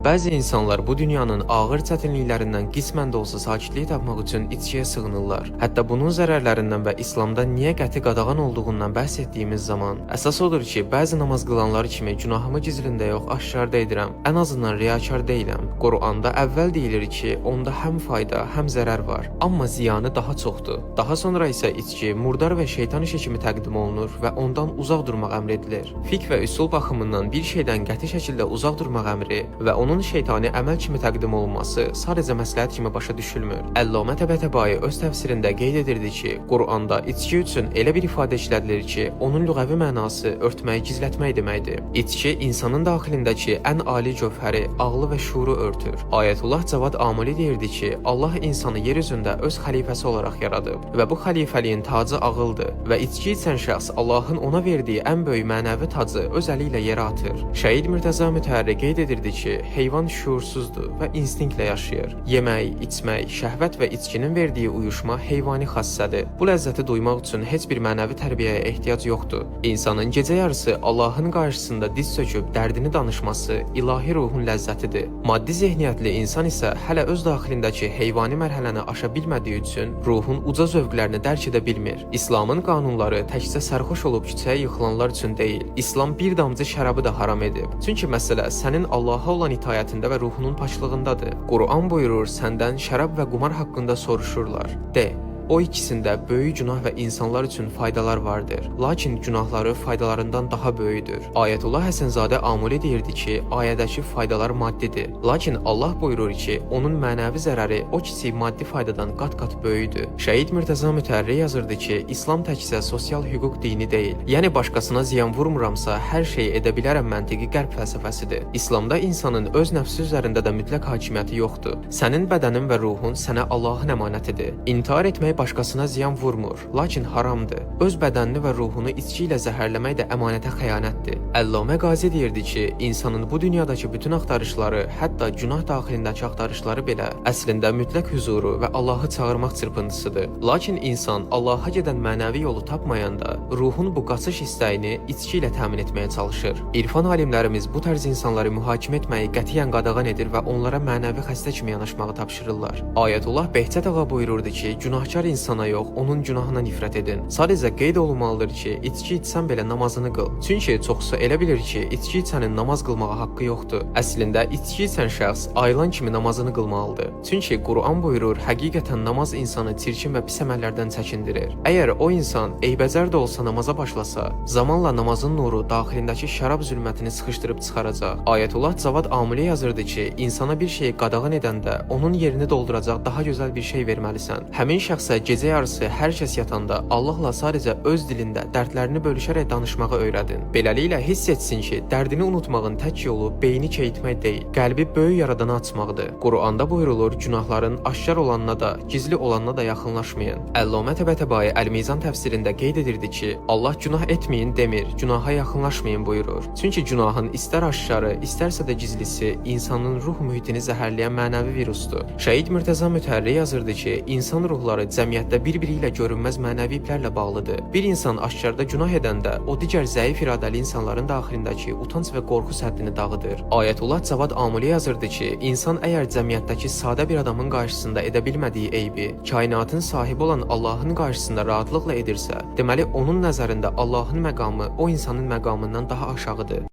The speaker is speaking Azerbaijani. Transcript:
Bəzi insanlar bu dünyanın ağır çətinliklərindən qismən də olsa sakitlik tapmaq üçün içkiyə sığınırlar. Hətta bunun zərərlərindən və İslamda niyə qəti qadağan olduğundan bəhs etdiyimiz zaman, əsas odur ki, bəzi namaz qılanlar kimi günahımı gizlində yox, aşkarda edirəm. Ən azından riyakar deyiləm. Quranda əvvəl deyilir ki, onda həm fayda, həm zərər var, amma ziyanı daha çoxdur. Daha sonra isə içki murdar və şeytan işi kimi təqdim olunur və ondan uzaq durmaq əmr edilir. Fiqh və üsul baxımından bir şeydən qəti şəkildə uzaq durmaq əmri və onun şeytani əməl kimi təqdim olunması sadəcə məsləhət kimi başa düşülmür. Əllamə Təbətəbai öz təfsirində qeyd edirdi ki, Quranda içki üçün elə bir ifadə işlədilir ki, onun lüğəvi mənası örtmək, gizlətmək deməkdir. İçki insanın daxilindəki ən ali cövhəri, ağlı və şuuru örtür. Ayətullah Cavad Amuli deyirdi ki, Allah insanı yer üzündə öz xəlifəsi olaraq yaradıb və bu xəlifəliyin tacı ağıldır və içki içən şəxs Allahın ona verdiyi ən böyük mənəvi tacı öz əli ilə yerə atır. Şəhid Mürtəza Mütəhərri qeyd edirdi ki, heyvan şuursuzdur və instinktlə yaşayır. Yemək, içmək, şəhvət və içkinin verdiyi uyuşma heyvani xassədir. Bu ləzzəti duymaq üçün heç bir mənəvi tərbiyəyə ehtiyac yoxdur. İnsanın gecə yarısı Allahın qarşısında diz çöküb dərdini danışması ilahi ruhun ləzzətidir. Maddi zehniyyətli insan isə hələ öz daxilindəki heyvani mərhələni aşa bilmədiyi üçün ruhun uca zövqlərini dərk edə bilmir. İslamın qanunları təkcə sərxoş olub küçəyə yıxılanlar üçün deyil. İslam bir damcı şərabı da haram edib. Çünki məsələ sənin Allaha olan itaətində və ruhunun paklığındadır. Quran buyurur, səndən şərab və qumar haqqında soruşurlar. De, o ikisində böyük günah və insanlar üçün faydalar vardır. Lakin günahları faydalarından daha böyükdür. Ayətullah Həsənzadə Amuli deyirdi ki, ayədəki faydalar maddidir. Lakin Allah buyurur ki, onun mənəvi zərəri o kiçik maddi faydadan qat-qat böyükdür. Şəhid Mürtəza Mütərri yazırdı ki, İslam təkcə sosial hüquq dini deyil. Yəni başqasına ziyan vurmuramsa, hər şeyi edə bilərəm məntiqi qərb fəlsəfəsidir. İslamda insanın öz nəfsi üzərində də mütləq hakimiyyəti yoxdur. Sənin bədənin və ruhun sənə Allahın əmanətidir. İntihar etmək başqasına ziyan vurmur, lakin haramdır. Öz bədənini və ruhunu içki ilə zəhərləmək də əmanətə xəyanətdir. Əllamə Qazi deyirdi ki, insanın bu dünyadakı bütün axtarışları, hətta günah daxilindəki axtarışları belə əslində mütləq hüzuru və Allahı çağırmaq çırpıntısıdır. Lakin insan Allaha gedən mənəvi yolu tapmayanda ruhun bu qaçış istəyini içki ilə təmin etməyə çalışır. İrfan alimlərimiz bu tərz insanları mühakimə etməyi qətiyyən qadağan edir və onlara mənəvi xəstə kimi yanaşmağı tapşırırlar. Ayətullah Behçət ağa buyururdu ki, günahkar insana yox, onun günahına nifrət edin. Sadəcə qeyd olunmalıdır ki, içki içsən belə namazını qıl. Çünki çoxsu elə bilir ki, içki içənin namaz qılmağa haqqı yoxdur. Əslində içki içən şəxs ayılan kimi namazını qılmalıdır. Çünki Quran buyurur, həqiqətən namaz insanı çirkin və pis əməllərdən çəkindirir. Əgər o insan eybəcər də olsa namaza başlasa, zamanla namazın nuru daxilindəki şərab zülmətini sıxışdırıb çıxaracaq. Ayətullah Cavad Amuli yazırdı ki, insana bir şeyi qadağan edəndə onun yerini dolduracaq daha gözəl bir şey verməlisən. Həmin şəxsə gecə yarısı hər kəs yatanda Allahla sadəcə öz dilində dərdlərini bölüşərək danışmağı öyrədin. Beləliklə hiss etsin ki, dərdini unutmağın tək yolu beyni keyitmək deyil, qəlbi böyük yaradana açmaqdır. Quranda buyurulur, günahların aşkar olanına da, gizli olanına da yaxınlaşmayın. Əllamə Təbətəbai Əl-Mizan təfsirində qeyd edirdi ki, Allah günah etməyin demir, günaha yaxınlaşmayın buyurur. Çünki günahın istər aşkarı, istərsə də gizlisi insanın ruh mühitini zəhərləyən mənəvi virusdur. Şəhid Mürtəza Mütərri yazırdı ki, insan ruhları cəmiyyətdə bir-biri ilə görünməz mənəvi iplərlə bağlıdır. Bir insan aşkarda günah edəndə, o digər zəif iradəli insanların daxilindəki utanc və qorxu səddini dağıdır. Ayətullah Cavad Amuli yazırdı ki, insan əgər cəmiyyətdəki sadə bir adamın qarşısında edə bilmədiyi eybi, kainatın sahibi olan Allahın qarşısında rahatlıqla edirsə, deməli onun nəzərində Allahın məqamı o insanın məqamından daha aşağıdır.